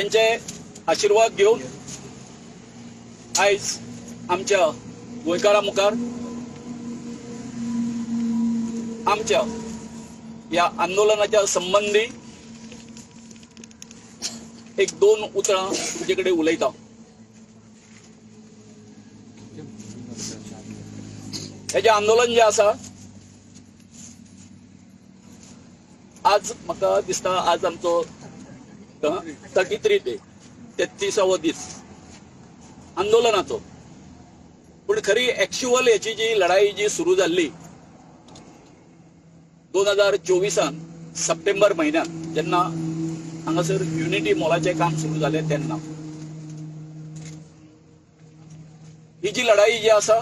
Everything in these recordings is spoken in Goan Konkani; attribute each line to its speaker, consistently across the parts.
Speaker 1: त्यांचे आशीर्वाद घेवन आयज आमच्या गोंयकारां मुखार आमच्या ह्या आंदोलनाच्या संबंदी एक दोन उतरां तुमचे कडेन उलयता. हेजें आंदोलन जें आसा आज म्हाका दिसता आज आमचो 33 डे 33वो दीस आंदोलनाचो. पूण खरी एक्च्युअल हेची जी लढाई जी सुरू जाल्ली 2024 सप्टेंबर म्हयन्यात जेन्ना हांगासर युनिटी मॉलाचें काम सुरू जालें तेन्ना ही जी लढाई जी आसा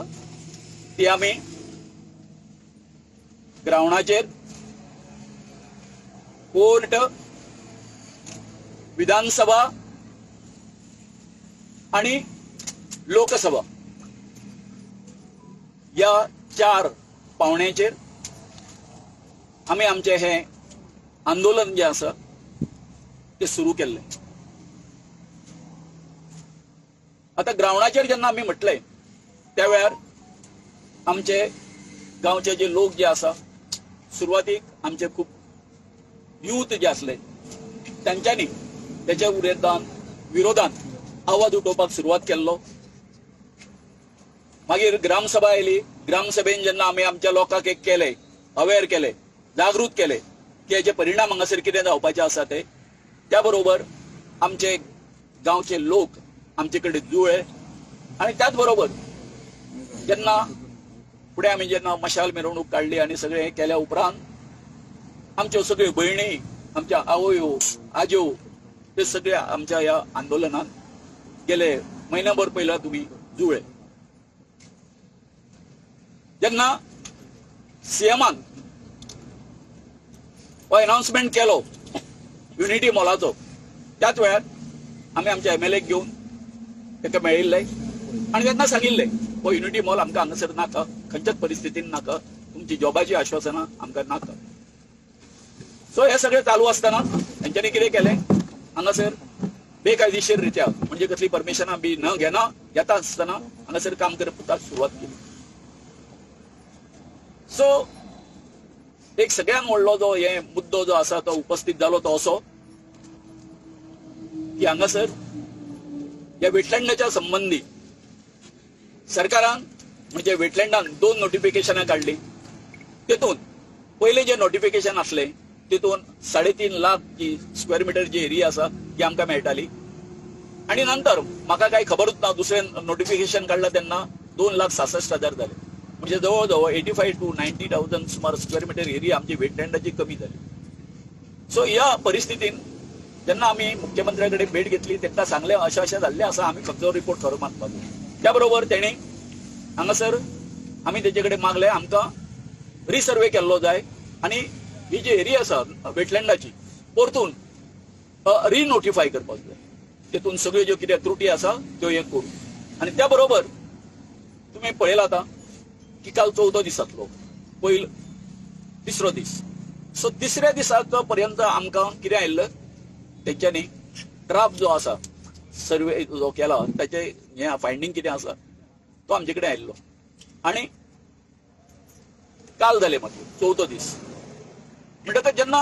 Speaker 1: ती आमी ग्रावंडाचेर कोर्ट, विधानसभा आणि लोकसभा या 4 पावण्याचेर आमी आमचें हें आंदोलन जें आसा तें सुरू केल्लें. आतां ग्रावंडाचेर जेन्ना आमी म्हटलें त्या वेळार आमचे गांवचे जे लोक जे आसा सुरवातीक आमचे खूब यूथ जे आसले तांच्यांनी तेच्या विरोधान आवाज उठोवपाक सुरवात केल्लो. मागीर ग्रामसभा आयली. ग्रामसभेन जेन्ना आमी आमच्या लोकांक एक केले, अवेर केले, जागृत केले की हेजे परिणाम हांगासर कितें जावपाचे आसा ते, त्या बरोबर आमचे गांवचे लोक आमचे कडेन जुळ्ळे. आनी त्याच बरोबर जेन्ना फुडें आमी जेन्ना मशाल मिरवणूक काडली आनी सगळें हें केल्या उपरांत आमच्यो सगळ्यो भयणी, आमच्या आवयो, आज्यो ते सगळे आमच्या ह्या आंदोलनान गेले म्हयन्याभर पयला तुमी जुळ्ळे. जेन्ना सीएमान हो अनाउन्समेंट केलो युनिटी मॉलाचो त्याच वेळार आमी आमच्या एमएलए घेवन ताका मेळिल्ले आनी तेन्ना सांगिल्लें हो युनिटी मॉल आमकां हांगासर नाका, खंयच्याच परिस्थितीन नाका, तुमची जॉबाची आश्वासनां आमकां नाका. सो हे सगळें चालू आसतना तेंच्यांनी कितें केलें, हांगासर बेकायदेशीर रित्या म्हणजे कसली परमिशनां बी न घेना घेता आसतना हांगासर काम करपाक सुरवात केली. सो एक सगळ्यात व्हडलो जो हे मुद्दो जो आसा तो उपस्थित जालो तो असो की हांगासर ह्या वेटलँडाच्या संबंदी सरकारान म्हणजे वेटलँडान 2 नोटिफिकेशनां काडली. तेतून पयलें जें नोटिफिकेशन आसलें तितून 3.5 लाख जी स्क्वेअर मिटर जी एरिया आसा ती आमकां मेळटाली आनी नंतर म्हाका कांय खबरूच ना दुसरें नोटिफिकेशन काडलां तेन्ना 2,66,000 जाले, म्हणजे जवळ जवळ 85 to 90,000 सुमार स्क्वेअर मिटर एरिया आमची वेटलँडाची कमी जाली. सो ह्या परिस्थितीन जेन्ना आमी मुख्यमंत्र्या कडेन भेट घेतली तांकां सांगलें अशें अशें जाल्लें आसा, आमी फक्त रिपोर्ट खरो मागपाक. त्या बरोबर तेणी हांगासर आमी तेचे कडेन मागलें आमकां रिसर्वे केल्लो जाय आनी ही जी एरिया आसा वेटलँडाची परतून रिनोटिफाय करपाक जाय, तेतून सगळ्यो ज्यो कितें त्रुटी आसा त्यो हे करूं. आनी त्या बरोबर तुमी पळयलां आतां की काल 4थो दीस जातलो, पयलो तिसरो दीस. सो तिसऱ्या दिसाक पर्यंत आमकां कितें आयिल्लें तेंच्यांनी ड्राफ्ट जो आसा सर्वे जो केला ताचे हें फायंडींग कितें आसा तो आमचे कडेन आयिल्लो आनी काल जाले मागीर 4थो दीस. म्हणटकच जेन्ना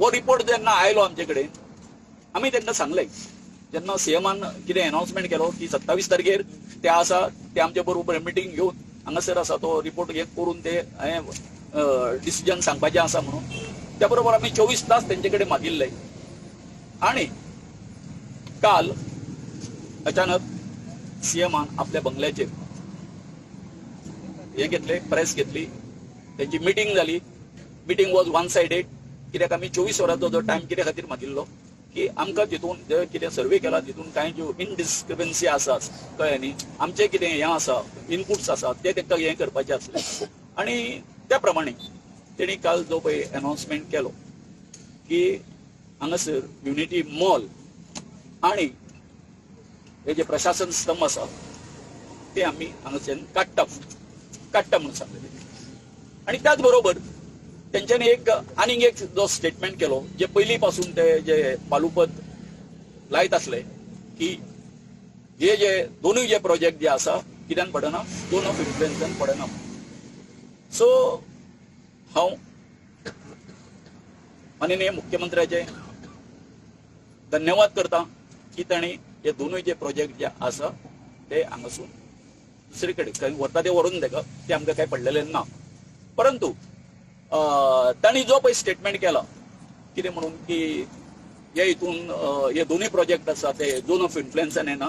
Speaker 1: हो रिपोर्ट जेन्ना आयलो आमचे कडेन आमी तेंकां सांगलें जेन्ना सीएमान कितें अनाउन्समेंट केलो की 27 तारखेर ते आसा ते आमचे बरोबर मिटींग घेवन हांगासर आसा तो रिपोर्ट हे करून ते डिसिजन सांगपाचें आसा म्हणून, त्या बरोबर आमी 24 तास तेंचे कडेन मागिल्ले. आनी काल अचानक सीएमान आपल्या बंगल्याचेर हे घेतले, प्रेस घेतली, तेंची मिटींग जाली. मिटींग वॉज वन सायडेड, कित्याक आमी 24 वरांचो जो टायम कित्या खातीर मागिल्लो की आमकां तितून जे कितें सर्वे केला तितून कांय ज्यो इनडिस्क्रिपन्सी आसा कळ्ळें न्ही, आमचें कितें हें आसा इनपुट्स आसा ते तांकां हें करपाचें आसलें. आनी त्या प्रमाणे तेणी काल जो पळय अनाउन्समेंट केलो की हांगासर युनिटी मॉल आनी हे जे प्रशासन स्तंभ आसा ते आमी हांगासर काडटा काडटा म्हणून सांगलें. आनी त्याच बरोबर तेंच्यांनी एक आनीक एक जो स्टेटमेंट केलो जे पयलीं पासून ते जे पालुपद लायत आसले की हे जे दोनूय जे प्रोजेक्ट जे आसा कित्यान पडना, झोन ऑफ इन्फ्लुएन्सान पडना. सो हांव माननीय मुख्यमंत्र्याचे धन्यवाद करता की तांणी हे दोनूय जे प्रोजेक्ट जे आसा ते हांगासून दुसरे कडेन खंय व्हरता ते व्हरून तेका, ते आमकां कांय पडलेलें ना. परंतु तांणी जो पळय स्टेटमेंट केला कितें म्हणून की हे हितून हे दोनूय प्रोजेक्ट आसा ते झोन ऑफ इन्फ्लुएन्सान येना,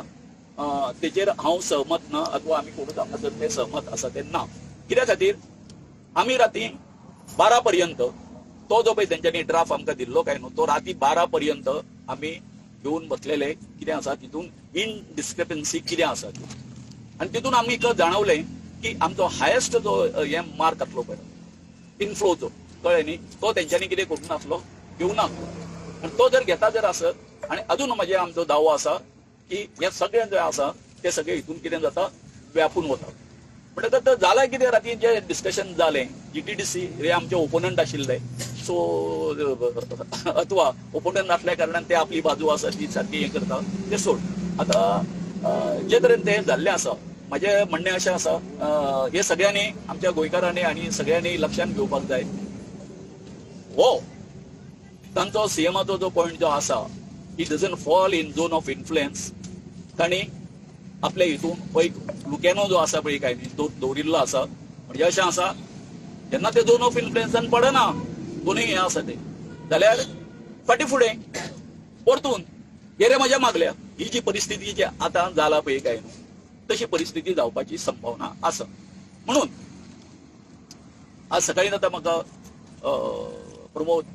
Speaker 1: तेचेर हांव सहमत ना अथवा आमी कोणूच हांगासर ते सहमत आसा ते ना. कित्या खातीर आमी राती 12 पर्यंत तो जो पळय तेंच्यांनी ड्राफ्ट आमकां दिल्लो काय न्हू तो राती 12 पर्यंत आमी घेवन बसलेले कितें आसा तितून इनडिस्क्रिपन्सी कितें आसा ती, आनी तितून आमी जाणवलें की आमचो हायेस्ट जो हे मार्क आसलो पळय इनफ्लोचो, कळ्ळें न्ही, तो तेंच्यांनी कितें करूंक नासलो, घेवंक नासलो. आनी तो जर घेता जर आसत, आनी अजून म्हजे आमचो दावो आसा की हें सगळें जें आसा तें सगळें हितून कितें जाता व्यापून वता. म्हणटकच जालें कितें, राती जें डिस्कशन जालें GTDC हे आमचे ओपोनंट आशिल्ले, सो अथवा ओपोनंट नासल्या कारणान ते आपली बाजू आसा ती सारकी हें करता ते सोड. आतां जे तरेन तें जाल्लें आसा, म्हजें म्हणणें अशें आसा हे सगळ्यांनी आमच्या गोंयकारांनी आनी सगळ्यांनी लक्षांत घेवपाक जाय, हो तांचो सीएमाचो जो पॉयंट जो आसा he doesn't fall in zone of influence. तांणी आपल्या हितून एक लुकेनो जो आसा पळय काय न्ही तो दवरिल्लो आसा. म्हणजे अशें आसा जेन्ना ते झोन ऑफ इन्फ्लुएन्सान पडना दोनूय हें आसा ते जाल्यार फाटीं फुडें परतून येरे म्हज्या मागल्या ही जी परिस्थिती जी आतां जाला पळय काय न्हू तशी परिस्थिती जावपाची संभावना आसा. म्हणून आज सकाळी आतां म्हाका प्रमोद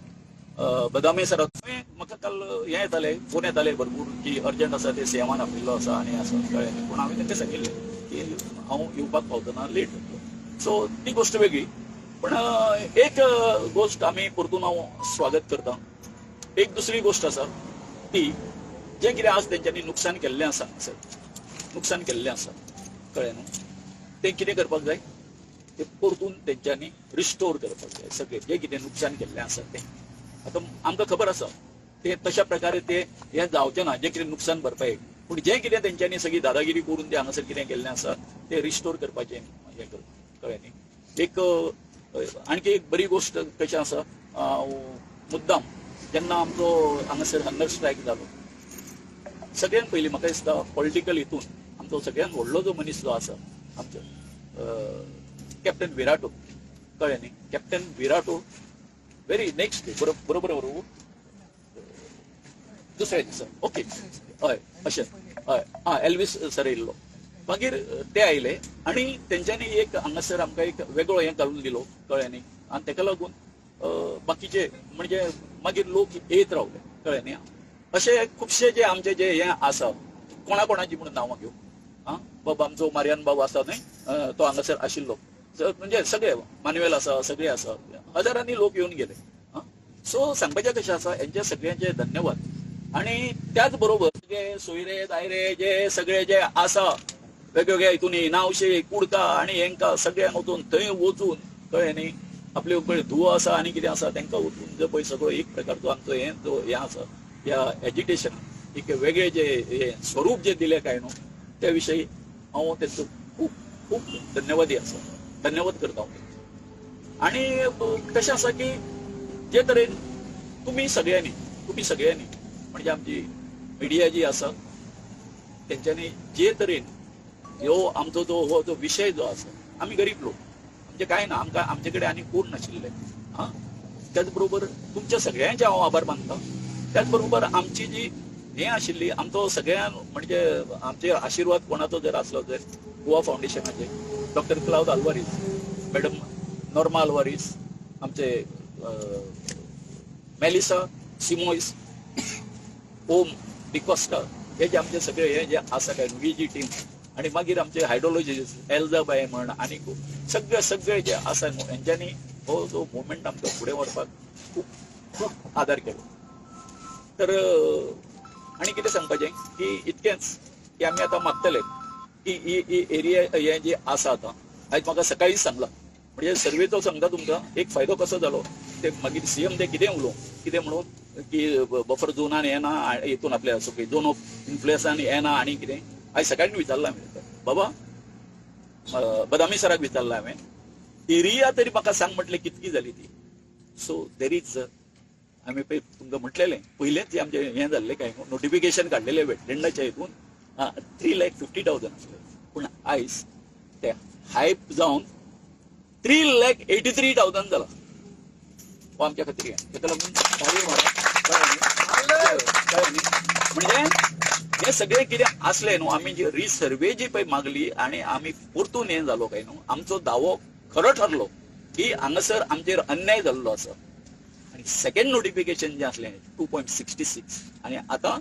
Speaker 1: बदामे सर म्हाका काल हें येताले, फोन येताले भरपूर की अर्जंट आसा ते सीएमान आपयल्लो आसा आनी आसा, कळ्ळें. पूण हांवें तांकां सांगिल्लें की हांव येवपाक पावतना लेट जातलो, सो ती गोश्ट वेगळी. पण एक गोश्ट आमी परतून हांव स्वागत करता. एक दुसरी गोश्ट आसा ती जें कितें आज तेंच्यांनी नुकसान केल्लें आसा हांगासर, नुकसान केल्लें आसा, कळ्ळें न्हू, तें कितें करपाक जाय, ते परतून तेंच्यांनी रिस्टोर करपाक जाय सगळें जें कितें नुकसान केल्लें आसा तें. आतां आमकां खबर आसा ते तशा प्रकारे ते हें जावचें ना जें कितें नुकसान भरपाई, पूण जें कितें तेंच्यांनी सगळी दादागिरी करून तें हांगासर कितें केल्लें आसा तें रिस्टोर करपाचें हें करता, कळ्ळें न्ही. एक आणखी एक बरी गोश्ट कशें आसा, मुद्दाम जेन्ना आमचो हांगासर हंगर स्ट्रायक जालो सगळ्यान पयलीं म्हाका दिसता पॉलिटिकल हितून आमचो सगळ्यान व्हडलो जो मनीस जो आसा आमचो कॅप्टन विराटो, कळ्ळें न्ही, कॅप्टन विराटो व्हेरी नेक्स्ट डे, बरोबर बरोबर दुसऱ्या दिसा, ओके, हय अशें, हय आं एल्वीस सर येयल्लो, मागीर ते आयले आनी तेंच्यांनी एक हांगासर आमकां एक वेगळो हें घालून दिलो, कळ्ळें न्ही. आनी तेका लागून बाकीचे म्हणजे मागीर लोक येत रावले, कळ्ळें न्ही. अशे खुबशे जे आमचे जे हें आसा कोणा कोणाची म्हणून नांवां घेवं, आं बाबा आमचो मारियान बाबू आसा न्हय तो हांगासर आशिल्लो, म्हणजे सगळे मानुएल आसा, सगळे आसा, हजारांनी लोक येवन गेले. सो सांगपाचें कशें आसा, हेंचे सगळ्यांचे धन्यवाद. आनी त्याच बरोबर जे सोयरे दायरे जे सगळे जे आसा वेगवेगळ्या हितून नावशे कुडका आनी हेंकां सगळ्यांक वचून थंय वचून, कळ्ळें न्ही, आपले पळय धुवो आसा आनी कितें आसा तांकां वचून जो पळय सगळो एक प्रकारचो आमचो हें जो हें आसा ह्या एजिटेशनाक एक वेगळें जे हें स्वरूप जें दिलें काय न्हू त्या विशयी हांव तेंचो खूब खूब धन्यवादी आसा, धन्यवाद करता हांव. आनी कशें आसा की जे तरेन तुमी सगळ्यांनी म्हणजे आमची मिडिया जी आसा तेंच्यांनी जे तरेन ह्यो आमचो जो हो जो विशय जो आसा, आमी गरीब लोक, आमचें कांय ना, आमकां आमचे कडेन आनी कोण नाशिल्ले. आं त्याच बरोबर तुमच्या सगळ्यांचे हांव आभार मानता. त्याच बरोबर आमची जी हें आशिल्ली आमचो सगळ्यां म्हणजे आमचे आशिर्वाद कोणाचो जर आसलो जर गोवा फावंडेशनाचे doctor Claude Alvares, madam Norma Alvares, आमचे मेलिसा सिमोइस, ओम डिकॉस्टा, हे जे आमचे सगळे हे जे आसा काय ही जी टीम, आनी मागीर आमचे हायड्रोलॉजिस्ट एल्जा बाय म्हण आनी सगळे सगळे जे आसा न्हू हेंच्यांनी हो जो मुवमेंट आमकां फुडें व्हरपाक खूब खूब आदार केलो. तर आनी कितें सांगपाचें की इतकेंच की आमी आतां मागतले की ही एरिया हे जे आसा आतां आयज म्हाका सकाळीच सांगलां, म्हणजे सर्वेचो सांगता तुमकां एक फायदो कसो जालो ते मागीर सीएम ते कितें उलोवं कितें म्हणून की बफर झोनान येना, हितून आपल्या झोन ऑफ इन्फ्लुएन्सान येना आनी कितें. आयज सकाळीं विचारलां हांवें बाबा बदामी सराक विचारलां हांवें, एरिया तरी म्हाका सांग म्हटलें कितकी जाली ती. सो there is आमी पळय तुमकां म्हटलेलें पयलेंच आमचें हें जाल्लें काय नोटिफिकेशन काडलेलें वेटलँडाच्या हितून 3,50,000 आसलें, पूण आयज ते हायप जावन 3,83,000 जाला. हो आमच्या खातीर हें ताका लागून म्हणजे हे सगळें कितें आसलें न्हू, आमी जी रिसर्वे जी पळय मागली आनी आमी परतून हें जालो काय न्हू, आमचो दावो खरो ठरलो की हांगासर आमचेर अन्याय जाल्लो आसा. आनी सेकंड नोटिफिकेशन जें आसलें 2.66 आनी आतां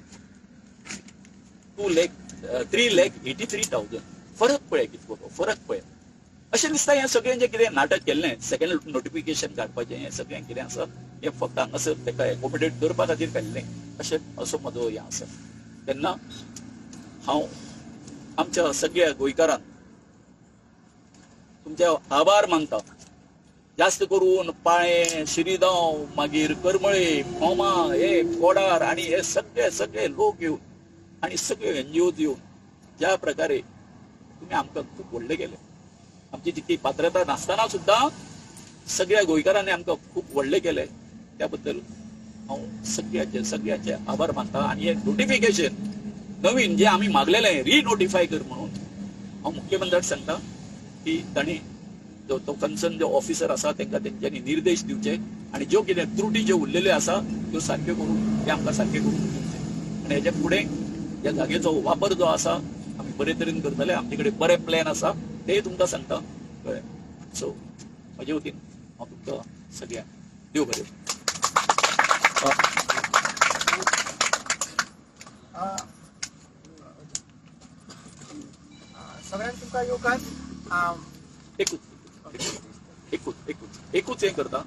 Speaker 1: 3,83,000 फरक पळय कितको तो फरक पळय. अशें दिसता हें सगळें जें कितें नाटक केल्लें सेकंड नोटिफिकेशन काडपाचें हें सगळें कितें आसा हें फक्त हांगासर ताका एकोमोडेट करपा खातीर काडलें अशें असो म्हजो हें आसा. तेन्ना हांव आमच्या सगळ्या गोंयकारांक तुमचे आभार मानता, जास्त करून पाळें, शिरिदांव, मागीर करमळे, कोमा, हे कोडार आनी हे सगळे सगळे लोक येवन आनी सगळे एनजीओज येवन ज्या प्रकारे तुमी आमकां खूब व्हडले केले, आमची जितकी पात्रता नासतना सुद्दां सगळ्या गोंयकारांनी आमकां खूब व्हडले केले, त्या बद्दल हांव सगळ्याचे सगळ्याचे आभार मानता. आनी हे नोटिफिकेशन नवीन जे आमी मागलेलें रिनोटिफाय कर म्हणून हांव मुख्यमंत्र्याक सांगता की तांणी जो तो कन्सर्न जो ऑफिसर आसा तांकां तेंच्यांनी निर्देश दिवचे आनी ज्यो कितें त्रुटी ज्यो उरलेल्यो आसा त्यो सारक्यो करून ते आमकां सारक्यो करून दिवचे. आनी हेच्या फुडें ह्या जागेचो वापर जो आसा आमी बरे तरेन करतले, आमचे कडेन बरे प्लॅन आसा तेय तुमकां सांगता, कळ्ळें. सो म्हजे वतीन हांव तुमकां सगळ्यांक देव बरें.
Speaker 2: सगळ्यांक तुमकां येवकार.
Speaker 1: एकूच एकूच एकूच एकूच हें करता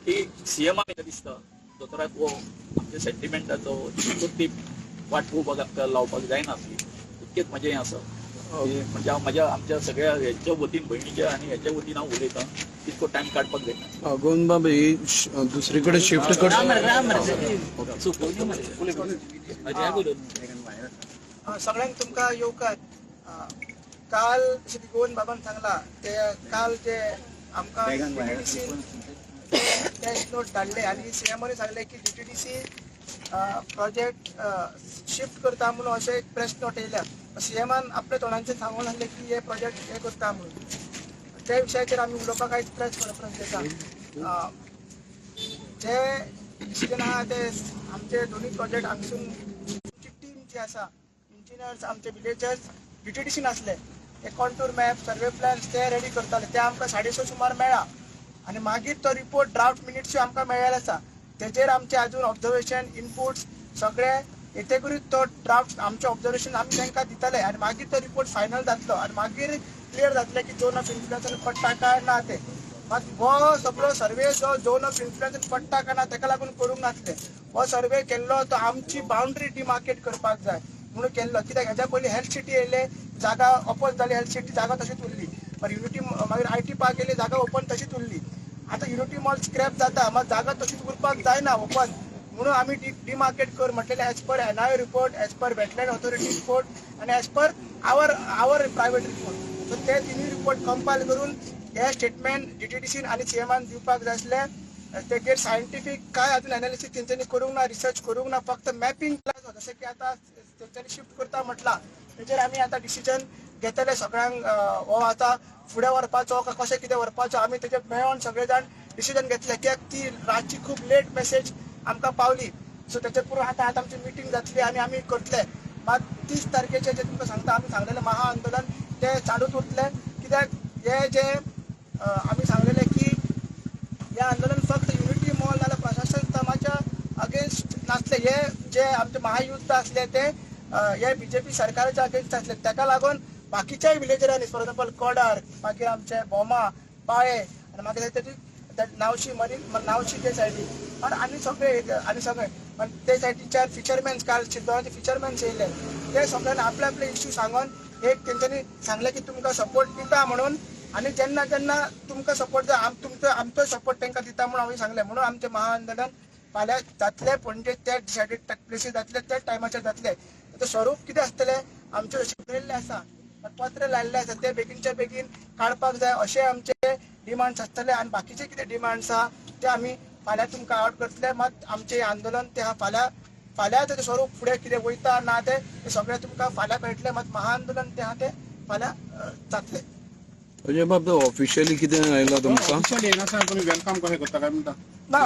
Speaker 1: की सीएमाक दिसता दोतोराक हो आमच्या सेंटिमेंटाचो ती वाट पळोवपाक आमकां लावपाक जायनासली, इतकेंच म्हजें हें आसा. म्हणजे हांव म्हज्या आमच्या सगळ्या हेच्या वतीन भयणीच्या आनी हेच्या वतीन हांव उलयतां, तितको टायम काडपाक जायना.
Speaker 3: गोविंदबाब ही दुसरीकडे शिफ्ट कर.
Speaker 2: सगळ्यांक तुमकां येवकार. काल जशें की गोविंद बाबान सांगला ते काल जे आमकां डीटीडीसीन प्रेस नोट धाडले आनी सीएमआन सांगलें की डीटीडीसी प्रोजेक्ट शिफ्ट करता म्हणून अशें एक प्रेस नोट येयल्या. सीएमान आपल्या तोंडांचेर सांगून सांगलें की हे प्रोजेक्ट हे करता म्हणून. त्या विशयाचेर आमी उलोवपाक आयज प्रेस कॉन्फरन्स घेता. जे डिसिजन आहा ते आमचे दोनूय प्रोजेक्ट हांगसून आमची टीम जी आसा, इंजिनियर्स, आमचे विलेजर्स डीटीडीसीन आसले, ते कॉन्टूर मॅप, सर्वे प्लॅन्स ते रेडी करताले, ते आमकां 650 सुमार मेळ्ळा आनी मागीर तो रिपोर्ट ड्राफ्ट मिनिट्सूय आमकां मेळ्ळेले आसा. तेजेर आमचे अजून ऑब्जर्वेशन इनपुट्स सगळे येतेकूच तो ड्राफ्ट आमचे ऑब्जर्वेशन आमी तांकां दितले आनी मागीर तो रिपोर्ट फायनल जातलो आनी मागीर क्लियर जातलें की झोन ऑफ इन्फ्लुएन्सान पडटा काय ना ते. मात हो सगळो सर्वे जो झोन ऑफ इन्फ्लुएन्सान पडटा काय ना ताका लागून करूंक नासले. हो सर्वे केल्लो तो आमची बाउंड्री डिमार्केट करपाक जाय म्हणून केल्लो. कित्याक हेज्या पयलीं हेल्थ सिटी येयले, जागा ओपन जाली, हेल्थ सिटी जागा तशीच उरली. मागीर युनिटी, मागीर IT park येयले, जागा ओपन तशीच उरली. आतां युनिटी मॉल स्क्रॅप जाता, मात जागा तशीच उरपाक जायना ओपन, म्हणून आमी डिमार्केट कर म्हटलेलें as per NIO report, as per wetland authority report आनी as per our our private report. So ते तिनूय रिपोर्ट कंपायल करून हे स्टेटमेंट डीटीडीसीन आनी सीएमान दिवपाक जाय आसलें. तेजेर सायंटिफीक काय अजून एनालिसीस तेंच्यांनी करूंक ना, रिसर्च करूंक ना, फक्त मॅपिंग केलां. जशें की आतां तेंच्यांनी शिफ्ट करता म्हटलां तेजेर आमी आतां डिसिजन घेतले सगळ्यांक. हो आतां फुडें व्हरपाचो काय कशें कितें व्हरपाचो आमी तेजेर मेळोन सगळे जाण डिसिजन घेतले. कित्याक ती रातची खूब लेट मॅसेज आमकां पावली. सो तेचेर पुरो आतां आतां आमची मिटींग जातली आनी आमी करतले. मात 30 तारखेचें जें तुमकां सांगता आमी सांगलेलें महा आंदोलन तें चालूच उरतलें. कित्याक हें जें आमी सांगलेलें की हें आंदोलन फक्त युनिटी मॉल नाल्यार प्रशासन स्तमाच्या अगेन्स्ट नासलें, हे जे आमचें महायुद्ध आसलें तें हे बीजेपी सरकाराच्या अगेन्स्ट आसलें. ताका लागून बाकीच्याय विलेजरांनी, फॉर एग्जाम्पल कोडार, मागीर आमचे भोमा, पाळे आनी मागीर तेजी नावशी, मरीन नावशी ते सायडीन आनी सगळे आनी सगळे पण ते सायडीच्या फिशरमॅन्स, काल शिरदोनाचे फिशरमॅन्स येयले, ते सगळ्यांनी आपले आपले इश्यू सांगून एक तेंच्यांनी सांगलें की तुमकां सपोर्ट दिता म्हणून आनी जेन्ना जेन्ना तुमकां सपोर्ट जाय तुमचो आमचो सपोर्ट तांकां दिता म्हणून हांवें सांगलें. म्हणून आमचें महाआंदोलन फाल्यां जातलें पणजे त्या डिसायडेड प्लेसीस जातले, त्या टायमाचेर जातलें. ताचें स्वरूप कितें आसतलें आमचें अशें बरयल्लें आसा, पत्र लायिल्लें आसा, ते बेगीनच्या बेगीन काडपाक जाय अशें आमचे डिमांड्स आसतले. आनी बाकीचे कितें डिमांड्स आहा ते आमी फाल्यां तुमकां आवट करतले. मात आमचें आंदोलन तें फाल्यां फाल्यां तेजें स्वरूप फुडें कितें वयता ना तें सगळें तुमकां फाल्यां मेळटलें. मात महाआंदोलन तें आहा तें फाल्यां जातलें.
Speaker 3: अजय बाब, ऑफिशियली कितें आयलां तुमकां?
Speaker 4: ऑफिशियली येनासतना तुमी welcome कशें करता काय म्हणटा?
Speaker 2: ना,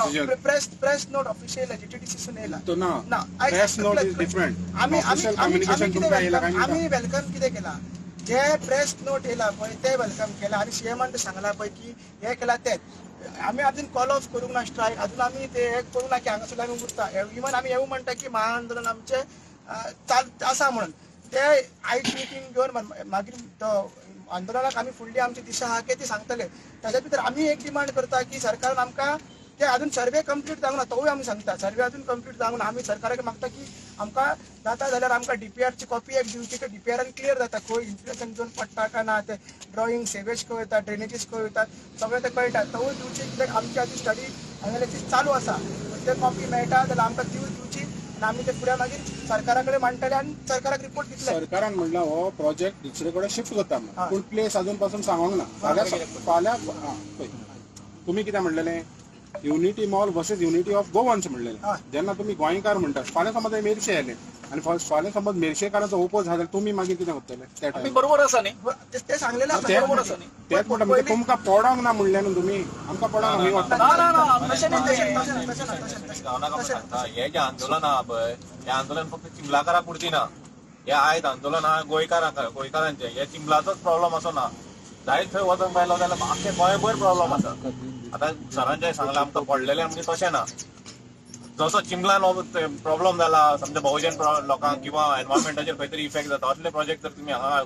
Speaker 2: प्रेस नोट ऑफिशियल जीटीडीसीसून येयला
Speaker 4: ना. Press note is different.
Speaker 2: आमी आमी welcome कितें केलां, जे प्रेस नोट येयला पळय ते welcome केला आनी सीएमान सांगला पळय की हें केलां तें. आमी अजून कॉल ऑफ करूंक ना स्ट्रायक, अजून आमी ते हें करूंक ना की हांगासर आमी उरता. इवन आमी हेवूय म्हणटा की महाआंदोलन आमचें चाल आसा म्हणून ते आयज मिटींग घेवन मागीर तो आंदोलनाक आमी फुडली आमची दिशा आहा की ती सांगतले. ताच्या भितर आमी एक डिमांड करता की सरकारान आमकां ते अजून सर्वे कंप्लीट जावंक ना, तोवूय आमी सांगता सर्वे अजून कंप्लीट जावंक ना. आमी सरकाराक मागता की आमकां जाता जाल्यार आमकां डीपीआरची कॉपी एक दिवची, की डीपीआरान क्लियर जाता खंय इन्फ्लेशन झोन पडटा काय ना, ते ड्रॉइंग सेवेज खंय वयता, ड्रेनेजीस खंय वयता, सगळें तें कळटा. तोवूय दिवची, कित्याक आमची आजून स्टडी एनालिसीस चालू आसा, ते कॉपी मेळटा जाल्यार आमकां तिवूय दिवची आनी आमी ते फुडें मागीर सरकारा कडेन मांडटले आनी सरकाराक रिपोर्ट दितले.
Speaker 4: सरकारान म्हणलां हो प्रोजेक्ट दुसरे कडेन शिफ्ट करता म्हणून, पूण प्लेस अजून पासून सांगोंक ना. फाल्यां तुमी कितें म्हणलेलें, unity mall versus unity of Goans म्हणलेलें. जेन्ना तुमी गोंयकार म्हणटात, फाल्यां समज मेरशे आयले आनी फाल्यां समज मेरशेकारांचो ओपोज आसा जाल्यार तुमी मागीर कितें करतले?
Speaker 1: आमी बरोबर आसा न्ही,
Speaker 2: तें सांगलेलें आसा,
Speaker 1: बरोबर आसा न्ही.
Speaker 4: तेंच म्हणटा, म्हणजे तुमकां पडोंक ना म्हणलें न्हू तुमी, आमकां पडोंक ना.
Speaker 1: तशें न्ही,
Speaker 5: हें जें आंदोलन आहा पळय, हें आंदोलन फक्त चिंबलाकारा पुरती ना, हें आयज आंदोलन आहा गोंयकारांचें. हें चिंबलाचोच प्रॉब्लम असो ना, जायत थंय वचूंक पायलो जाल्यार आख्खे गोंयभर प्रॉब्लम आसा. आतां सरान जें सांगलां आमकां पडलेलें म्हणजे तशें ना, जसो चिंबलान प्रॉब्लम जाला समजा बहुजन लोकांक किंवा एनवायरमेंटाचेर खंय तरी इफेक्ट जाता, असले प्रोजेक्ट जर तुमी हांगा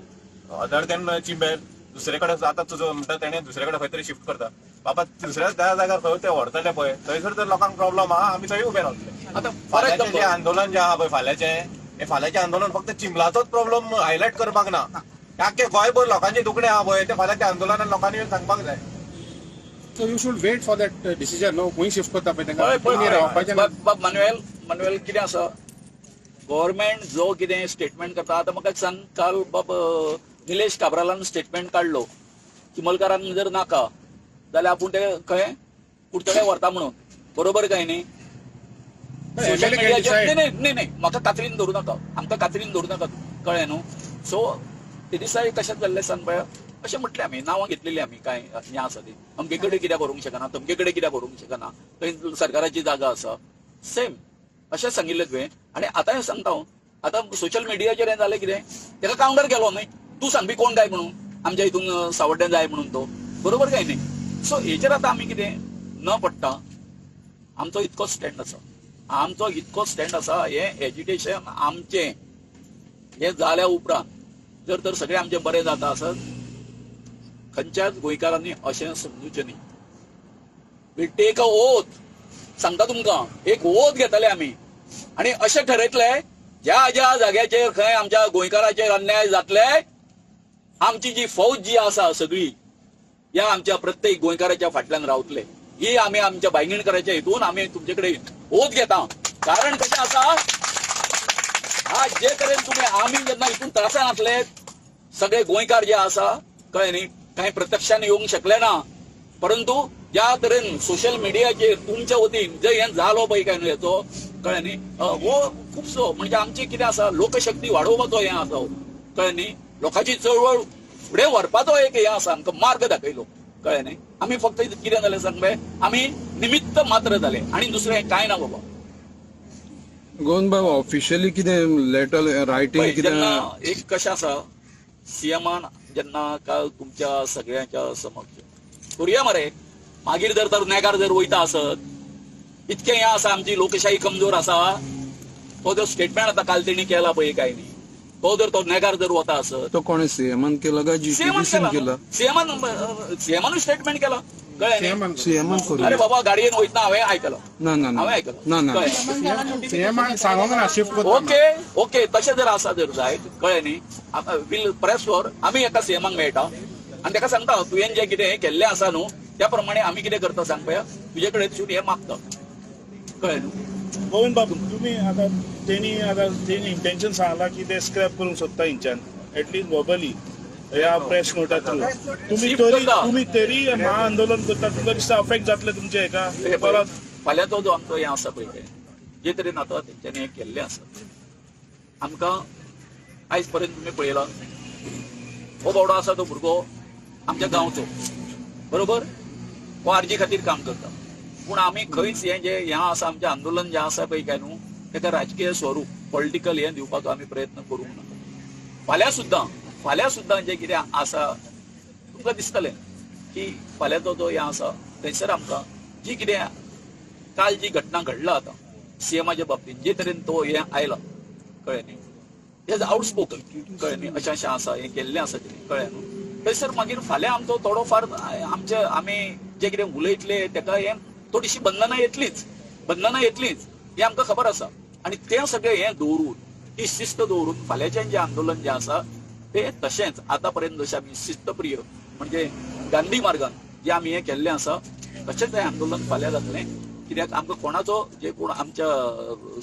Speaker 5: अदर देन चिंबेर दुसरे कडेन आतां तुजो म्हणटा तेणें दुसरे कडेन खंय तरी शिफ्ट करता, बाबा दुसऱ्या त्या जाग्यार खंय ते व्हरतले पळय थंयसर जर लोकांक प्रॉब्लम आहा आमी थंय उबे रावतले.
Speaker 1: आतां
Speaker 5: फाल्यांचें जें आंदोलन जें आहा पळय, फाल्यांचें हें फाल्यांचें आंदोलन फक्त चिंबलाचोच प्रॉब्लम हायलायट करपाक ना, आख्खे गोंयभर लोकांचें दुखणें आहा पळय तें फाल्यां त्या आंदोलनान लोकांनी येवन सांगपाक जाय.
Speaker 4: So you should wait for that decision, no? खंय शिफ्ट करता पळय तांकां रावपाचें.
Speaker 1: बाब मानुएल कितें आसा, गव्हर्मेंट जो कितें स्टेटमेंट करता, आतां म्हाका सांग, काल बाब निलेश काब्रालान स्टेटमेंट काडलो चिमलकारांक जर नाका जाल्यार आपूण ते खंय कुडचडे व्हरता म्हणून, बरोबर काय न्ही? सोशल मिडियाचेर न्ही न्ही न्ही, म्हाका कात्रीन धरूं नाका, आमकां कात्रीन धरूं नाका, कळ्ळें न्हू? सो ते दिसा कशें जाल्लें सांग पळय, अशें म्हटलें आमी, नांवां घेतलेलीं आमी, कांय हें आसा ती अमके कडेन कित्याक व्हरूंक शकना, तमके कडेन कित्याक व्हरूंक शकना, थंय सरकाराची जागा आसा, सेम अशें सांगिल्लें तुवें. आनी आतांय सांगता हांव, आतां सोशल मिडियाचेर हें जालें कितें, तेका कावंटर केलो न्हय, तूं सांगपी कोण काय म्हणून आमच्या हितून सावड्ड्यां जाय म्हणून, तो बरोबर काय न्ही? सो हेचेर आतां आमी कितें न पडटा, आमचो इतको स्टँड आसा, आमचो इतको स्टँड आसा. हें एजिटेशन आमचें हें जाल्या उपरांत जर तर सगळें आमचें बरें जाता आसत, खंयच्याच गोंयकारांनी अशें समजूचें न्ही. We take a oath, सांगता तुमकां, एक ओथ घेतले आमी आनी अशें ठरयतले ज्या ज्या जाग्याचेर खंय आमच्या गोंयकाराचेर अन्याय जातले, आमची जी फौज जी आसा सगळी ह्या आमच्या प्रत्येक गोंयकाराच्या फाटल्यान रावतले. ही आमी आमच्या बायंगिणकराच्या हितून आमी तुमचे कडेन ओथ घेता. कारण कशें आसा, आज जे तरेन तुमी आमी जेन्ना हितून त्रासान आसले, सगळे गोंयकार जे आसा कळ्ळें न्ही, कांय प्रत्यक्षान येवंक शकले ना, परंतु ज्या तरेन सोशल मिडियाचेर तुमच्या वतीन जे हें जालो पळय काय न्हू हेचो, कळ्ळें न्ही, हो खुबसो म्हणजे आमची कितें आसा लोकशक्ती वाडोवपाचो हें आसा, कळ्ळें न्ही, लोकांची चळवळ फुडें व्हरपाचो एक हें आसा, आमकां मार्ग दाखयलो, कळ्ळें न्ही. आमी फक्त कितें जालें सांग पळय, आमी निमित्त मात्र जाले आनी दुसरें कांय ना बाबा.
Speaker 3: गोवन बाब, ऑफिशियली कितें लेटर रायटींग कितें?
Speaker 1: एक कशें आसा, सीएमान जेन्ना काल तुमच्या सगळ्यांच्या समक्ष करुया मरे, मागीर जर तर नेगार जर वयता आसत, इतकें हें आसा, आमची लोकशाही कमजोर आसा, तो जर स्टेटमेंट आतां काल तेणी केला पळय काय न्ही, तो जर तो नेगार जर वता आसत,
Speaker 3: तो कोणें सीएमान केला काय जीटीडीसीन केला?
Speaker 1: सीएमान, सीएमानूच स्टेटमेंट केला, कळ्ळें?
Speaker 3: सीएमान.
Speaker 1: अरे बाबा गाडयेन वयतना हांवें आयकलो,
Speaker 3: ना ना
Speaker 1: हांवें आयकलो,
Speaker 3: ना ना,
Speaker 4: सीएमान सांगोंक ना शिफ्ट.
Speaker 1: ओके ओके, तशें जर आसा जर जायत, कळ्ळें न्ही, will press for आमी एका सीएमाक मेळटा आनी ताका सांगता तुवें जें कितें हें केल्लें आसा न्हू त्या प्रमाणे आमी कितें करता सांग पळया, तुजे कडेन हें मागता, कळ्ळें न्हू?
Speaker 6: गोविंद बाब, तुम्ही आता तेणी इंटेन्शन सांगला की ते स्क्रॅप करूंक सोदता हिंच्यान, एटलिस्ट वर्बली ह्या प्रेस नोटा थ्रू. तुम्ही तरी महाआंदोलन करता, तुमकां दिसता अफेक्ट जातले तुमचे हेका परत?
Speaker 1: फाल्यांचो जो आमचो हें आसा पळय तें जे तरेन आतां तेंच्यांनी हें केल्लें आसा, आमकां आयज पर्यंत तुमी पळयला हो बावडो आसा तो भुरगो आमच्या गांवचो, बरोबर, हो आरजी खातीर काम करता. पूण आमी खंयच हें जें हें आसा आमचें आंदोलन जें आसा पळय काय न्हू तेका राजकीय स्वरूप पॉलिटिकल हें दिवपाचो आमी प्रयत्न करूंक ना. फाल्यां सुद्दां जें कितें आसा तुमकां दिसतलें की फाल्यांचो जो हें आसा थंयसर आमकां जी कितें काल जी घटना घडला आतां सीएमाच्या बाबतींत जे तरेन तो हें आयला, कळ्ळें न्ही, हेज आउटस्पोकन, कळ्ळें न्ही, अशें अशें आसा हें केल्लें आसा तेणी, कळ्ळें न्हू. थंयसर मागीर फाल्यां आमचो थोडो फार आमचे आमी जे कितें उलयतले तेका हें थोडीशी बंधनां येतलीच हें आमकां खबर आसा. आनी तें सगळें हें दवरून ती शिस्त दवरून फाल्यांचें जें आंदोलन जें आसा तें तशेंच आतां पर्यंत जशें आमी शिस्तप्रिय म्हणजे गांधी मार्गान जें आमी हें केल्लें आसा तशेंच हें आंदोलन फाल्यां जातलें. कित्याक आमकां कोणाचो जे कोण आमच्या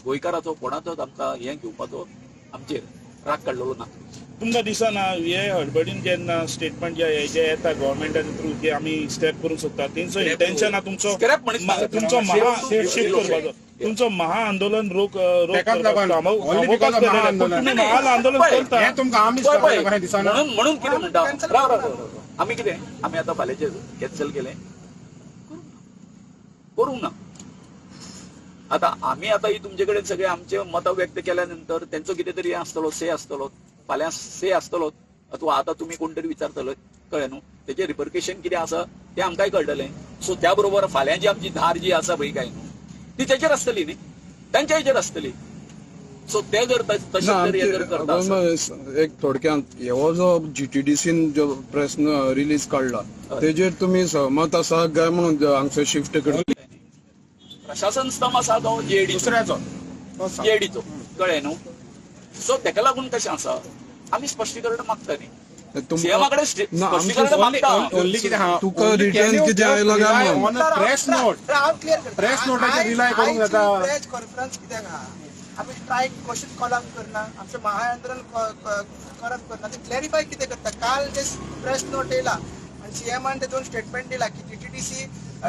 Speaker 1: गोंयकाराचो कोणाचोच आमकां हें घेवपाचो आमचेर राग काडलेलो ना.
Speaker 6: तुमकां दिसना हे हडबडीन जेन्ना स्टेटमेंट जे जे येता गव्हर्मेंटाच्या थ्रू की आमी स्क्रॅप करूंक सोदता, तेंचो इंटेन्शन आहा तुमचो तुमचो महा शिफ्ट करपाचो, तुमचो महा आंदोलन रोख आंदोलन करता
Speaker 1: म्हणून कितें म्हणटा, राव राव आमी कितें आमी आतां फाल्यांचें कॅन्सल केलें करूंक ना. आतां आमी आतां ही तुमचे कडेन सगळे आमचे मतां व्यक्त केल्या नंतर तेंचो कितें तरी आसतलो से आसतलो, फाल्यां से आसतलो अथवा आतां तुमी कोण तरी विचारतलो, कळ्ळें न्हू, तेजें रिपर्केशन कितें आसा तें आमकांय कळटलें. सो त्या बरोबर फाल्यां जी आमची धार जी आसा पळय काय न्हू ती तेचेर आसतली न्ही, तेंच्या हेचेर आसतली. सो ते जर तशें जर करता
Speaker 3: एक थोडक्यात हो जो जीटीडीसीन जो प्रेस रिलीज काडला तेजेर तुमी सहमत आसा काय म्हणून हांगसर शिफ्ट करतले?
Speaker 1: प्रशासन स्तंभ आसा तो जीएडी
Speaker 4: दुसऱ्याचो
Speaker 1: जीएडीचो, कळ्ळें न्हू. सो तेका लागून कशें आसा आमी स्पश्टीकरण मागता न्ही सीएमा कडेन स्पश्टीकरण मागता.
Speaker 3: तुका रिटर्न कितें आयला काय म्हणून
Speaker 4: प्रेस नोट, प्रेस नोटाचेर रिलाय करूंक जाता.
Speaker 2: प्रेस कॉन्फरन्स कित्याक आहा, आमी स्ट्रायक क्वेश्चन कॉल आउट करना, आमचें महाआंदोलन करप करना, ते क्लॅरिफाय कितें करता. काल जे प्रेस नोट येयला आनी सीएमान ते दोन स्टेटमेंट दिला की जीटीडीसी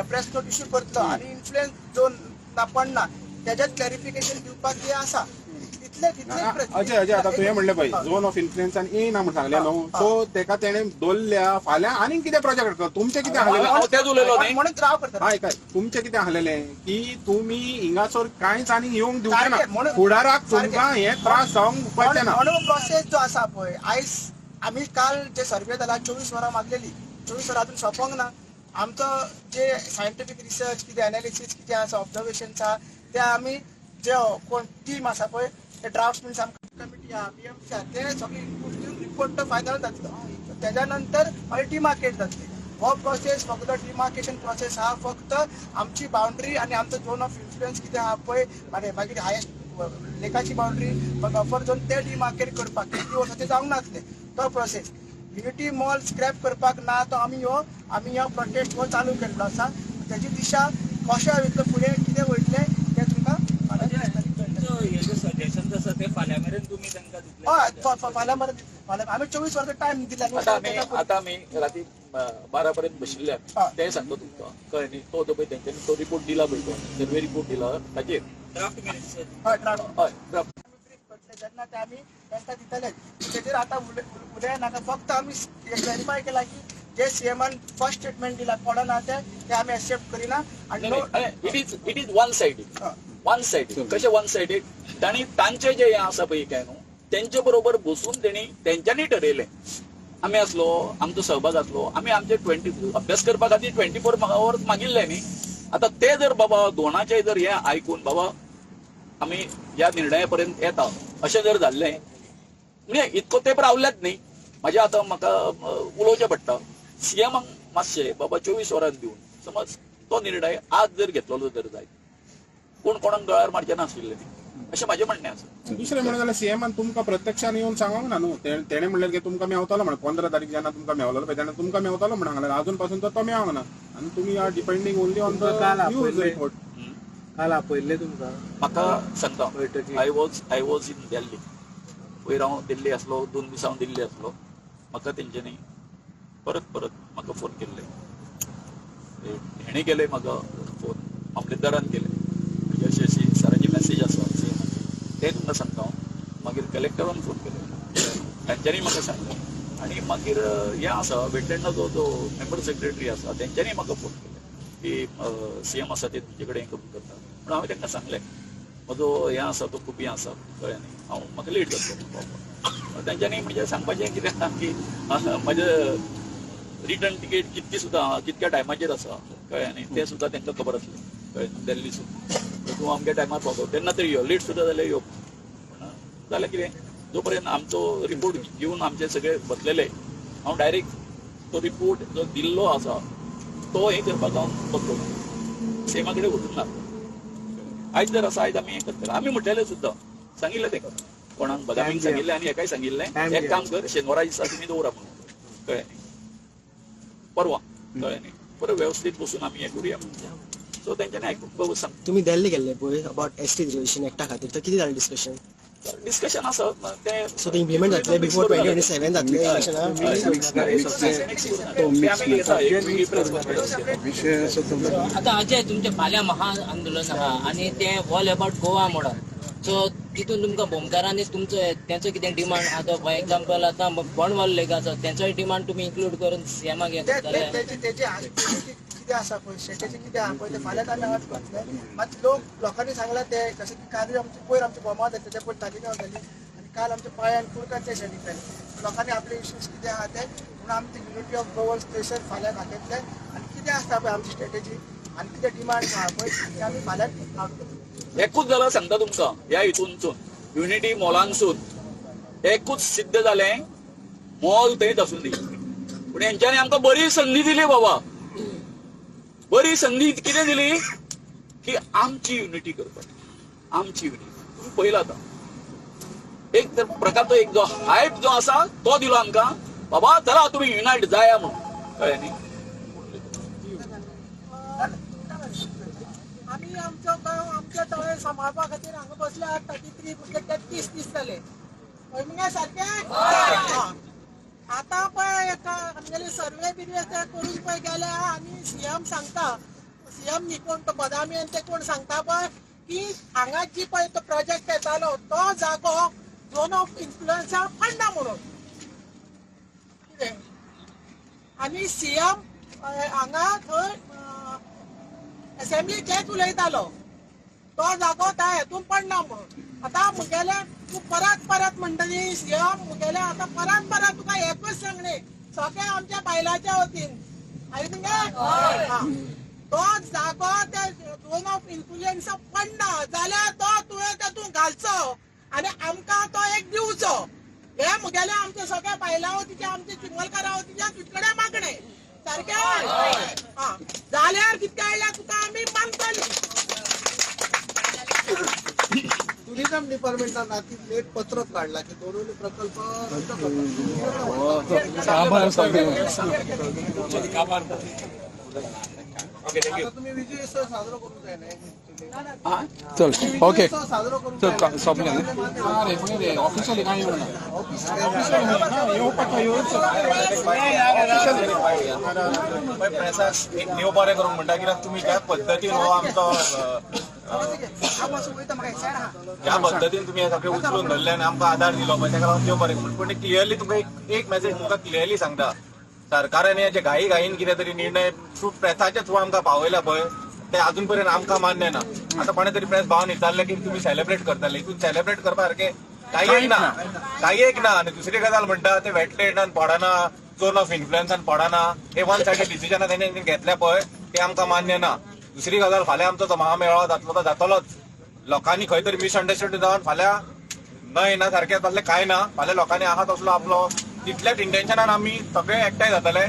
Speaker 2: प्रेस नोट इश्यू करतलो आनी इन्फ्लुएन्स झोन ना पडना तेज्यात क्लॅरिफिकेशन दिवपाक जे आसा तितले तितले.
Speaker 4: अजय अजय आतां तुवें म्हणलें पळय झोन ऑफ इन्फ्लुएन्स आनी येयना म्हण सांगलें न्हू, सो तेका तेणें दवरल्या फाल्यां आनीक कितें प्रोजेक्ट करतलो. तुमचें कितें आहलेलें
Speaker 2: म्हणून राव करता,
Speaker 4: हय काय तुमचें कितें आहलेलें की तुमी हिंगासर कांयच आनीक येवंक दिवचें ना, फुडाराक तुमकां हे त्रास जावंक पडचे ना.
Speaker 2: म्हणून प्रोसेस जो आसा पळय आयज आमी काल जे सर्वे जाला 24 वरां मागलेली, 24 वरां अजून सोंपोंक ना. आमचो जे सायंटिफीक रिसर्च कितें एनालिसीस कितें आसा ऑब्जर्वेशन आसा ते आमी जे कोण टीम आसा पळय ते ड्राफ्ट्समॅन्स आमकां कमिटी आहा बीएमसी आहा ते सगळे इनपूट दिवन रिपोर्ट तो फायनल जातलो. तेज्या नंतर मागीर डिमार्केट जातली. हो प्रोसेस फक्त डिमार्केशन प्रोसेस आहा, फक्त आमची बाउंड्री आनी आमचो झोन ऑफ इन्फ्लुएन्स कितें आहा पळय मागीर हायस्ट लेकाची बाउंड्री बफर झोन ते डिमार्केट करपाक कितली वर्सां ते जावंक नासले तो प्रोसेस. युनिटी मॉल स्क्रॅप करपाक ना तो आमी ह्यो प्रोटेस्ट हो चालू केल्लो आसा. तेजी दिशा कशें वयतलो फुडें कितें वयतलें तें तुमकां
Speaker 7: सजेशन आसा ते फाल्यां मेरेन तुमी तांकां दितले?
Speaker 2: हय, फाल्यां मेरेन दितले. फाल्यां आमी 24 वरां टायम दिला.
Speaker 1: आतां आमी राती 12 पर्यंत बशिल्ले ते सांगता तुमकां, कळ्ळें न्ही. तो पळय तेंच्यांनी तो रिपोर्ट दिला पळय, तो सर्वे रिपोर्ट दिला ताचेर
Speaker 7: ड्राफ्ट मिनिट्स,
Speaker 2: हय ड्राफ्ट, हय ड्राफ्ट करतले तेन्ना ते आमी तांकां दितले. तेजेर आतां उलयनाका, फक्त आमी क्लॅरिफाय केला की जे सीएमान फर्स्ट स्टेटमेंट दिला पडना ते आमी एक्सेप्ट करिना. आनी
Speaker 1: it is one sided, one sided. कशें वन सायडीड? तांणी तांचे जे हें आसा पळय काय न्हू तेंचे बरोबर बसून तेणी तेंच्यांनी ठरयलें. आमी आसलो, आमचो सहभाग आसलो, आमी आमचे 20 अभ्यास करपा खातीर 24 आवर्स मागिल्ले न्ही. आतां ते जर बाबा दोनाचे जर हें आयकून बाबा आमी ह्या निर्णया पर्यंत येता अशें जर जाल्लें म्हणजे इतको तेंप रावल्यात न्ही. म्हाजें आतां म्हाका उलोवचें पडटा सीएमाक मातशें बाबा 24 वरां दिवन समज तो निर्णय आज जर घेतलेलो जर जायत कोण कोणाक गळ्यार मारचें नाशिल्लें न्ही, अशें म्हाजें म्हणणें आसा.
Speaker 4: दुसरें म्हणलें जाल्यार सीएमान तुमकां प्रत्यक्षान येवन सांगोंक ना न्हू, तेणें म्हणलें की तुमकां मेवतलो म्हण 15 तारीख जेन्ना तुमकां मेवलेलो पळय तेन्ना तुमकां मेवतलो म्हण सांगलें, अजून पासून तो मेवंक ना आनी तुमी are depending only on the news report.
Speaker 8: काल आपयल्ले तुमकां?
Speaker 1: म्हाका सांगता, I was in Delhi. पयर हांव दिल्ली आसलो, 2 दीस हांव दिल्ली आसलो. म्हाका तेंच्यांनी परत परत म्हाका फोन केल्ले. हेणें केले म्हाका फोन, मामलेदारान केले, म्हणजे अशी अशी सराची मॅसेज आसा सीएमाची, तें तुमकां सांगता हांव. मागीर कलेक्टरान फोन केले, तांच्यांनी म्हाका सांगलें. आनी मागीर हें आसा वेटलँडाचो जो मेंबर सेक्रेटरी आसा तेंच्यांनी म्हाका फोन केले की सीएम आसा ते तुजे कडेन हें करून करता. पूण हांवें तांकां सांगलें म्हजो हें आसा तो खूब हें आसा, कळ्ळें न्ही, हांव म्हाका लेट जातलो पावपाक. तेंच्यांनी म्हणजे सांगपाचें कितें की म्हजें रिटर्न तिकेट कितकी सुद्दां कितक्या टायमाचेर आसा, कळ्ळें न्ही, तें सुद्दां तांकां खबर आसलें, कळ्ळें. दिल्लीसून तूं अमक्या टायमार पावतो तेन्ना तरी यो, लेट सुद्दां जाल्यार यो. पूण जालें कितें, जो पर्यंत आमचो रिपोर्ट घेवन आमचे सगळे बसलेले, हांव डायरेक्ट तो रिपोर्ट जो दिल्लो आसा तो हें करपाक हांव बसलो ना, सीएमा कडेन वचूंक ना. आयज जर आसा आयज आमी हें करतले. आमी म्हटलेलें सुद्दां सांगिल्लें तेका, कोणाक बदामीक सांगिल्लें आनी हेकाय सांगिल्लें, एक काम कर शेनवारा दिसा तुमी दवरा म्हणून, कळ्ळें न्ही, परवा, कळ्ळें न्ही, बरें वेवस्थीत बसून आमी हें करुया म्हणून. सो तेंच्यांनी आयकूंक सांग.
Speaker 9: तुमी दिल्ली गेल्ले पळय अबाउट एसटी रिजर्वेशन एक्टा खातीर, तर कितें जालें डिस्कशन?
Speaker 1: डिस्कशन आसा तें,
Speaker 9: सो ते इम्प्लिमेंट जातले बिफोर 2027 जातले इलेक्शनाक?
Speaker 10: आतां अजय, तुमचें फाल्यां महा आंदोलन आहा आनी तें ऑल अबाउट गोवा म्हणून, सो तितून तुमकां भोमकारांनी तुमचो तेंचो कितें डिमांड आतां फॉर एग्जाम्पल आतां बोंडवाल लेक आसा तेंचोय डिमांड तुमी इन्क्लूड करून सीएमाक हें करतले?
Speaker 2: कितें आसा पळय स्ट्रेटेजी कितें आहा पळय तें फाल्यांच आमी आवाज करतले. मात लोकांनी सांगलां तें जशें की कालूय आमचे पयर आमचे बोमा जाली तेच्या पयर तालिगांव जाली आनी काल आमच्या पांयान कुडकान ते शेडीक जाले. लोकांनी आपले इश्यूज कितें आहा ते म्हणून आमी ते युनिटी ऑफ गोवन स्टेशन फाल्यां दाखयतले आनी कितें आसता पळय आमची स्ट्रेटेजी आनी कितें डिमांड आहा पळय ते आमी फाल्यां आवट करतले.
Speaker 1: एकूच जालां सांगता तुमकां, ह्या हितूनसून युनिटी मॉलांसून एकूच सिद्ध जालें, मॉल थंयच आसूं दी. पूण हेंच्यांनी आमकां बरी संदी दिली बाबा, बरी संदी कितें दिली की आमची युनिटी करपाची, आमची युनिटी. तुमी पळयला आतां एक तर प्रकारचो एक जो हायप जो आसा तो दिलो आमकां, बाबा चला तुमी युनायट जाया म्हणून, कळ्ळें न्ही.
Speaker 2: आमी आमचो गांव आमच्या तळे सांबाळपा खातीर हांगा बसल्या 33 म्हणजे 33 दीस जाले, हय मगे सारकें. आतां पळय आमगेले सर्वे बिर्वे ते करून पळय गेल्या आनी सीएम सांगता, सीएम न्ही कोण तो बदामी आनी ते कोण सांगता पळय की हांगा जी पळय तो प्रोजेक्ट येतालो तो जागो झोन ऑफ इन्फ्लुएन्सा पडना म्हणून कितें. आनी सीएम हांगा थंय असेंब्ली तेच उलयतालो तो जागो त्या हेतून पडना म्हणून. आतां मुगेले तूं परत परत म्हणटली सीएम मुगेले आतां परत परत तुका एकूच सांगणे सगळे आमच्या बायलांच्या वतीन आयले तुमगे, तो जागो त्या झोन ऑफ इन्फ्लुएन्सा पडना जाल्यार तो तुवें तातूंत घालचो आनी आमकां तो एक दिवचो. हे मुगेले आमच्या सगळ्या बायलां वतीचे आमच्या चिंबलकारां वतीचे तुजे कडेन मागणें सारकें. हा जाल्यार कितें आयल्यार तुका आमी मानतली.
Speaker 8: टुरिझम डिपार्टमेंटान राती लेट पत्रक काडला की दोनूय प्रकल्प रद्द करतात. आता तुम्ही विजयोत्सव साजरो करूंक जाय न्ही?
Speaker 3: चल ओके,
Speaker 8: साजरो करूंक
Speaker 3: चल सोंपलें.
Speaker 4: ऑफिशियली कांय येवना, प्रेसाक एक देव बरें करूंक म्हणटा कित्याक तुमी ज्या पद्दतीन हो आमचो ज्या पद्दतीन तुमी हे सगळे उचलून धरले आनी आमकां आदार दिलो पळय ताका लागून देव बरें करूं. पूण क्लियरली तुमकां एक मॅसेज तुमकां क्लियरली सांगता, सरकारान हे जे घाई घाईन कितें तरी निर्णय थ्रू प्रेसाच्या थ्रू आमकां पावयला पळय ते अजून पर्यंत आमकां मान्य ना. आतां कोणे तरी प्रेस भावान विचारलें की तुमी सेलिब्रेट करताले, हितून सेलिब्रेट करपा सारकें काही एक ना, काही एक ना. आनी दुसरी गजाल म्हणटा ते वेटलँडान पडना, झोन ऑफ इन्फ्लुएन्सान पडना, हे वन सायडेड डिसिजनां तेणी घेतल्या पळय ते आमकां मान्य ना. दुसरी गजाल, फाल्यां आमचो जो महामेळावो जातलो तो जातलोच. लोकांनी खंय तरी मिसअंडरस्टँड जावन फाल्यां न्हय ना सारकें तसलें कांय ना. फाल्यां लोकांनी आहा तसलो आपलो तितल्याच इंटेन्शनान आमी सगळे एकठांय जातले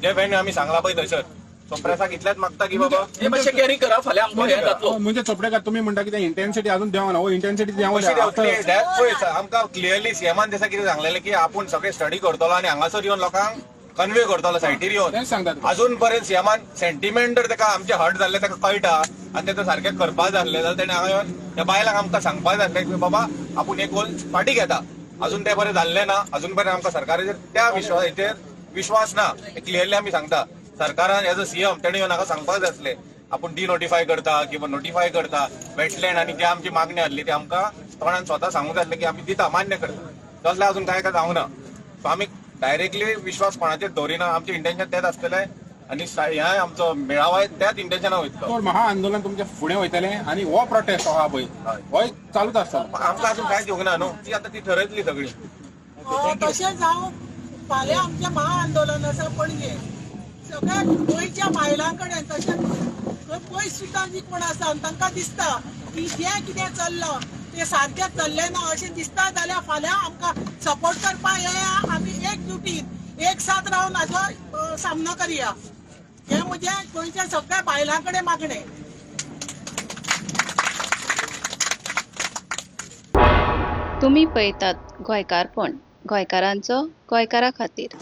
Speaker 4: जे वेन्यू आमी सांगला पळय थंयसर. सो प्रेसाक इतलेंच मागता की बाबा
Speaker 1: हे मातशें कॅरी करा, फाल्यां आमकां हें जातलो.
Speaker 4: म्हणजे चोपडेकार तुमी म्हणटा कितें इंटेन्सिटी अजून देंवना, हो इंटेन्सिटी देंवल्या
Speaker 5: पळय आमकां क्लियरली सीएमान दिसा कितें सांगलेलें की आपूण सगळें स्टडी करतलो आनी हांगासर येवन लोकांक कन्वे करतलो सायटीर येवन.
Speaker 4: सांगता.
Speaker 5: अजून पर्यंत सीएमान सेंटिमेंट जर ताका आमचे हर्ट जाल्ले ताका कळटा आनी तें सारकें करपा जाय आसलें जाल्यार तेणें हांगा येवन त्या बायलांक आमकां सांगपा जाय आसलें की बाबा आपूण एक गोल फाटीं घेता. अजून तें बरें जाल्लें ना. अजून पर्यंत आमकां सरकाराचेर त्या विश्वासाचेर विश्वास ना. क्लियरली आमी सांगता सरकारान एज अ सीएम तेणें येवन हांगा सांगपाक जाय आसलें आपूण डिनोटिफाय करता किंवा नोटिफाय करता वेटलँड आनी जी आमची मागणी आसली ती आमकां तोंडान स्वता सांगूंक जाय आसलें की आमी दिता, मान्य करता. तसलें अजून कांय काय जावंक ना. सो आमी डायरेक्टली विश्वास कोणाचेर दवरिना. आमचें इंटेन्शन तेंच आसतलें आनी हें आमचो मेळावो त्याच इंटेन्शना वयतलो.
Speaker 4: तो महा आंदोलन तुमच्या फुडें वयतलें आनी हो प्रोटेस्ट आहा पळय होय चालूच आसतलो.
Speaker 5: आमकां अजून कांयच येवंक ना न्हू, ती आतां ती ठरयतली सगळी.
Speaker 11: तशेंच हांव फाल्यां आमचें महाआंदोलन आसा पणजे, सगळ्या गोंयच्या बायलां कडेन तशेंच पयस सुद्दां जी कोण आसा आनी तांकां दिसता की जें कितें चल्लां तें सारकें चल्लें ना अशें दिसता जाल्यार फाल्यां आमकां सपोर्ट करपाक येया. आमी एकजुटीन एक साथ रावन हाचो सामनो करया, हें म्हजें गोंयच्या सगळ्या बायलां कडेन मागणें.
Speaker 12: तुमी पळयतात गोंयकारपण, गोंयकारांचो गोंयकारा खातीर.